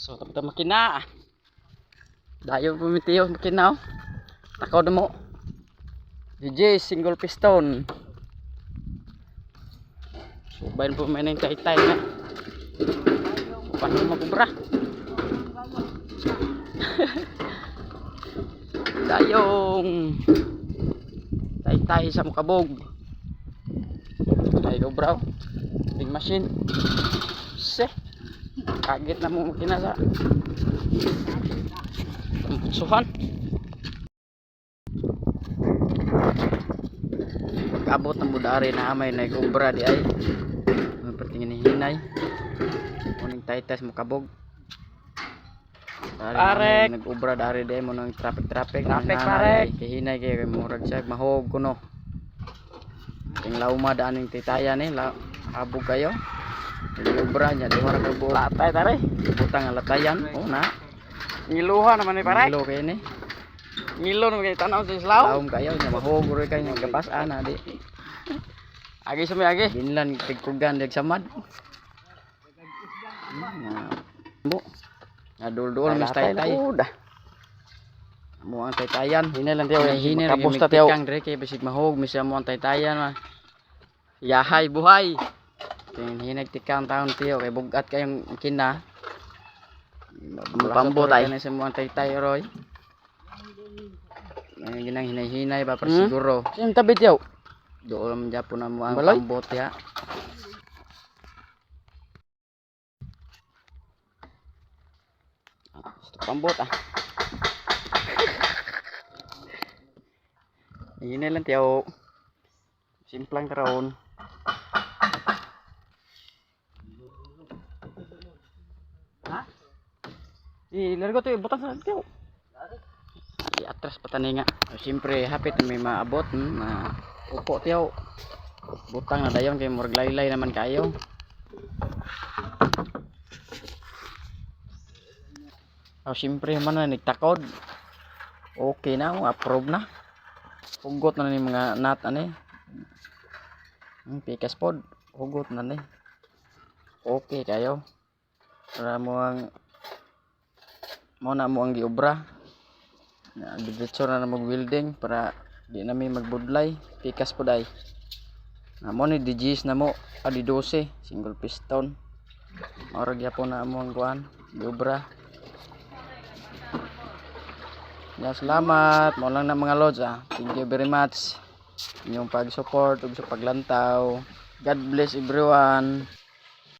So tapos makina. Dayo pumitiyo makina oh. Takaw na mo. DJ single piston. Subayin po may nang taytay na. Paano magubra? Dayong taytay sa mukabog. Ay gubra oh. Big machine. Se. Kagit na mo makina sa Suhan. Pag-abot ng budari na amay na ubra di ay. Mga pertingin ni hinay. Muning taytas mo kabog. Dari Parek. nag-ubra dari di ay mo nang traffic traffic. Traffic, Nang parek. Kay hinay kay murag siya mahog kuno. Ting lauma daan ning titayan ni la, habog kayo. Nag-ubra niya di ra ka buok. Latay tare. Butang ang latayan. Oh na. Ngiluha naman ni pare. Ngilo kayo ni. Ngilo naman kay tanaw sa islaw. Laom kayo nya mahog ro kayo nya gapas-an na di. Agi sumi agi. Ginlan tigkugan dag samad. Na mo. Na dul-dul mis taytay. Udah. Mo ang taytayan. Hinay lang tiyaw. Hinay Kapos ta tiyaw. Kang dire kay bisig mahog mis mo ang taytayan ma. Yahay buhay. Ting hinag tikang taon tiyo kay bugat kayong kina. Pambot ay. Sa mo ang taytay roy. Ay ginang hinay-hinay ba para Hmm? siguro. Siyang tabi tiyaw. Dool man japon na mo ang Balay? pambot ya. Gusto pambot ah. Hinay lang tiyo. Simplang karon. Ha? Ilargo to butang sa tiyaw. I-atras pa tani nga. O, siyempre hapit na may maabot ma upo tiyaw. Butang na dayon kay murag laylay naman kayo. O siyempre man na nagtakod. Okay na, oh, approve na. Hugot na ni mga nut ani. Pikas pod, hugot na ni. Okay kayo. Para mo ang mo na mo ang giobra na diretso na na mag-welding para di na mi magbudlay pikas po day na mo ni DGs na mo adi 12 single piston mao ra gyapon na mo ang kuan giobra ya. Salamat mo lang na mga lods ah. Thank you very much inyong pag-support ug sa paglantaw. God bless everyone.